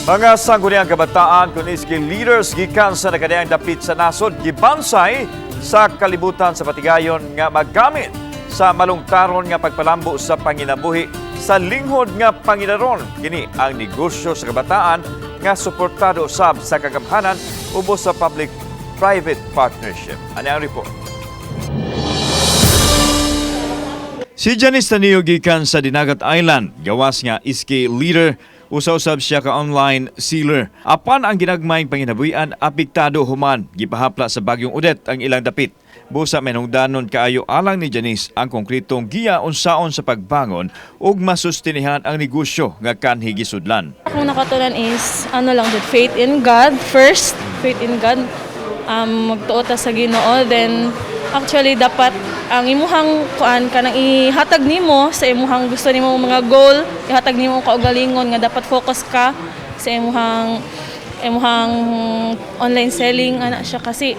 Mga sangguniang kabataan kun iski leaders gikan sa nagkadaiyang dapit sa nasod gibansay sa kalibutan sa patigayon nga maggamit sa malungtaron nga pagpalambo sa panginabuhi sa linghod nga pangidaron. Kini ang negosyo sa kabataan nga suportado usab sa kagamhanan ubos sa public private partnership. Ano ang report? Si Janice Tanio gikan sa Dinagat Island, gawas nga iski leader, usa-usab siya ka online sealer. Apan ang ginagmayng panginabuhian apektado human gipahapla sa bagyong Odette ang ilang dapit. Busa mahinungdanon kaayo alang ni Janice ang konkretong giya unsaon sa pagbangon ug masustinihan ang negosyo nga kanhi gisudlan. Akong nakatunan is, ano lang, jud, faith in God first. Faith in God. Magtuo ta sa Ginoo. Then, actually, dapat ang imuhang kuan kanang ihatag nimo sa imuhang gusto nimo mga goal, ihatag nimo kaugalingon nga dapat focus ka sa imuhang online selling ana siya kasi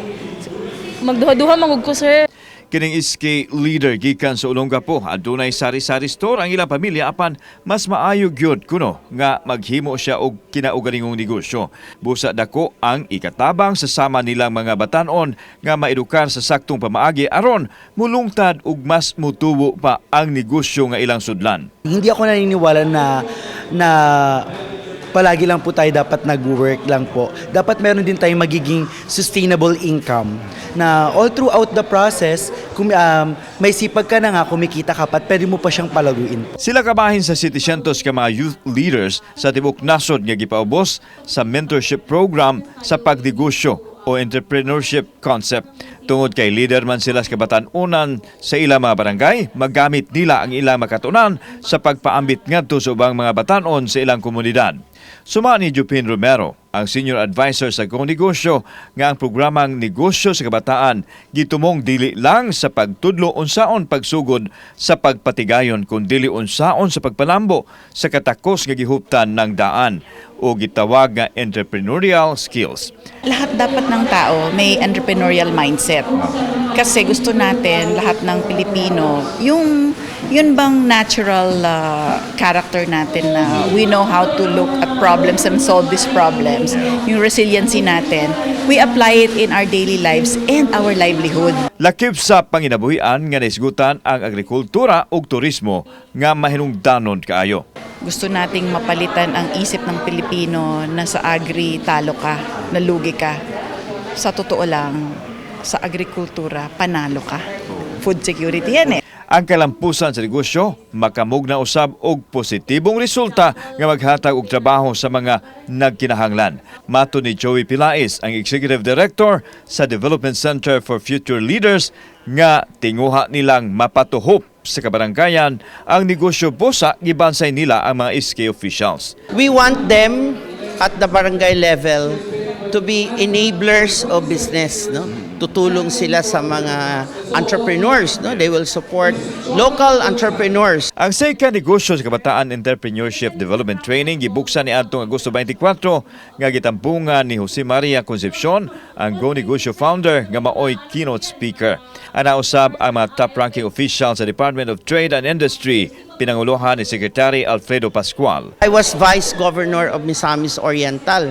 magduha-duha man gud ko, sir. Kining iski leader gikan sa Olongapo, adunay sari-sari store ang ilang pamilya apan mas maayo gyud kuno nga maghimo siya og kinaugalingong negosyo. Busa dako ang ikatabang sa sama nilang mga batanon nga maedukar sa saktong pamaagi aron mulungtad ug mas mutubo pa ang negosyo nga ilang sudlan. Hindi ako naniniwala na na palagi lang po tayo dapat nag-work lang po. Dapat meron din tayong magiging sustainable income na all throughout the process, kung may sipag ka na nga, kumikita ka pa, at pwede mo pa siyang palaguin. Sila kabahin sa 700 ka mga youth leaders sa tibok nasod nga gipaubos sa mentorship program sa pagnegosyo o entrepreneurship concept. Tungod kay leader man sila sa kabatan-unan sa ilang mga barangay, magamit nila ang ilang makatunan sa pagpaambit ngadto sa ubang mga batanon sa ilang komunidad. Suma ni Jupin Romero, ang senior advisor sa Go Negosyo, nga ang programang Negosyo sa Kabataan gitumong dili lang sa pagtudlo unsaon pagsugod sa pagpatigayon kun dili unsaon sa pagpalambo sa katakos nga gihuptan ng daan o gitawag nga entrepreneurial skills. Lahat dapat ng tao may entrepreneurial mindset. Kasi gusto natin, lahat ng Pilipino, yung yun bang natural character natin na we know how to look at problems and solve these problems, yung resiliency natin, we apply it in our daily lives and our livelihood. Lakip sa panginabuhian nga naisgutan ang agrikultura ug turismo nga mahinungdanon kaayo. Gusto nating mapalitan ang isip ng Pilipino na sa agri talo ka, nalugi ka. Sa totoo lang, sa agrikultura, panalo ka. Food security yan eh. Ang kalampusan sa negosyo makamugna usab og positibong resulta nga maghatag og trabaho sa mga nagkinahanglan. Mato ni Joey Pilais, ang Executive Director sa Development Center for Future Leaders, nga tinguha nilang mapatuhop sa kabaranggayan ang negosyo busa gibansay nila ang mga SK officials. We want them at the barangay level to be enablers of business, no? Tutulong sila sa mga entrepreneurs, no? They will support local entrepreneurs. Ang Seika Negosyo sa Kabataan Entrepreneurship Development Training gibuksan ni adtong Agosto 24 nga gitampungan ni Jose Maria Concepcion, ang Go Negosyo founder nga maoy keynote speaker. Ana usab ang mga top-ranking officials sa Department of Trade and Industry, pinanguluhan ni Secretary Alfredo Pascual. I was vice governor of Misamis Oriental.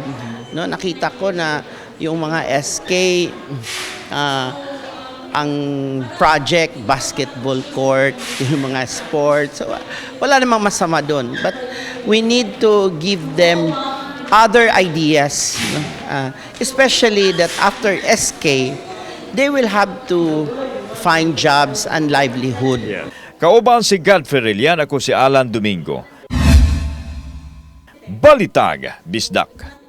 No, nakita ko na yung mga SK, ang project basketball court, yung mga sports. So, wala namang masama doon. But we need to give them other ideas, no? Especially that after SK, they will have to find jobs and livelihood. Kauban si Godfrey Relian, ako si Alan Domingo. Balitag, Bisdak.